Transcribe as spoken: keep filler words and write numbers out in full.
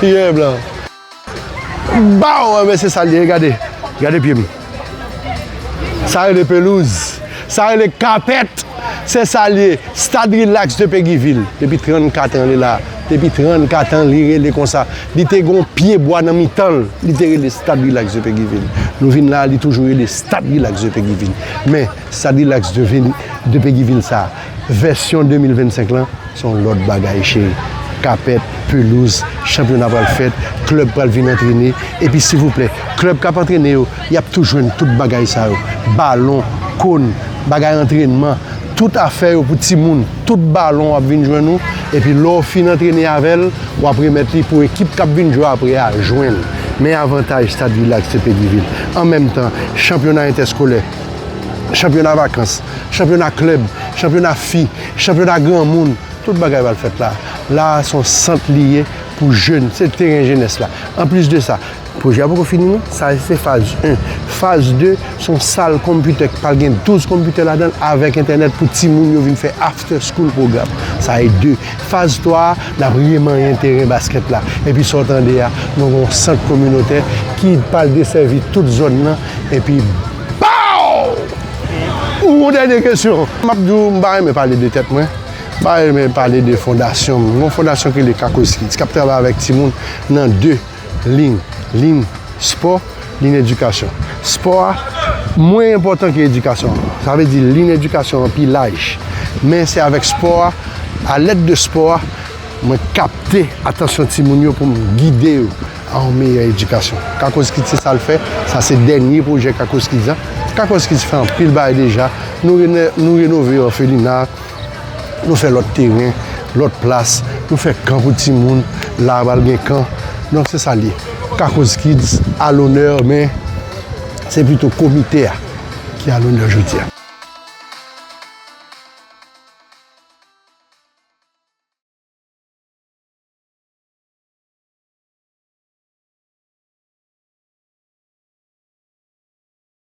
Yè blan. Baw! Enben, se sa l ye, gade. Gade pye m. Sa rele pelouz. Sa rele kapèt. Se sa l ye. Stad Relax de Peguiville. Depi trannkat an li la. Depi trannkat an li rele konsa. Li te gon pye bwa nan mitan l. Li te rele Stad Relax de Peguiville. Nou vin la, li toujou rele Stad Relax de Peguiville. Men, Stad Relax de, Vin- de Peguiville sa, vèsyon de mil vennsenk lan, se yon lòt bagay, cheri. Kapèt, pelouz, chanpyona pral fèt, klèb pral vin antrene. Epi, silvouplè, klèb k ap antrene yo, y ap tou jwenn tout bagay sa yo. Balon, kòn, bagay antrènman, tout afè yo pou timoun, tout balon w ap vin jwenn ou. Epi, lè w fin antrene avè l, w ap remèt li pou ekip k ap vin jwe apre a jwenn. Men avantaj Stad Relax de Peguiville. An menm tan, chanpyona entèskolè, chanpyona vakans, chanpyona klèb, chanpyona fi, chanpyona granmoun, tout bagay pral fèt la. La a se yon sant li ye pou jèn, se teren jenès la. Anplis de sa, pwojè a poko fini non, sa se faz en. Faz de, se yon sal konpitè ki pral gen douz konpitè ladan l avèk entènèt pou timoun yo vin fè after school program. Sa e de. Faz twa a, n ap remanyen teren baskèt la. Epi sa w tande a, nou gen yon sant kominotè ki pral desèvi tout zòn nan. Epi, baw! Ou yon dènye kesyon. M ap di w, m pa renmen pale de tèt mwen. M pa renmen pale de fondasyon m. Yon fondasyon ki rele Kakos Kids, k ap travay avèk timoun nan de liy. Liy spò, liy edikasyon. Spò a mwen enpòtan ke edikasyon an. Sa vle di liy edikasyon an pi laj. Men se avèk spò a, a lèd de spò a, mwen kapte atansyon timoun yo pou m gide yo a yon meyè edikasyon. Kakos Kids se sa l fè, sa se dènye pwojè Kakos Kids la. Kakos Kids fè anpil bagay deja. Nou rene-, nou renove òfelina, nou fè lòt teren, lòt plas, nou fè kan pou timoun, la a pral gen kan. Donk se sa l ye. Kakos Kids a lonè, men se pito komite a ki a lonè jodi a.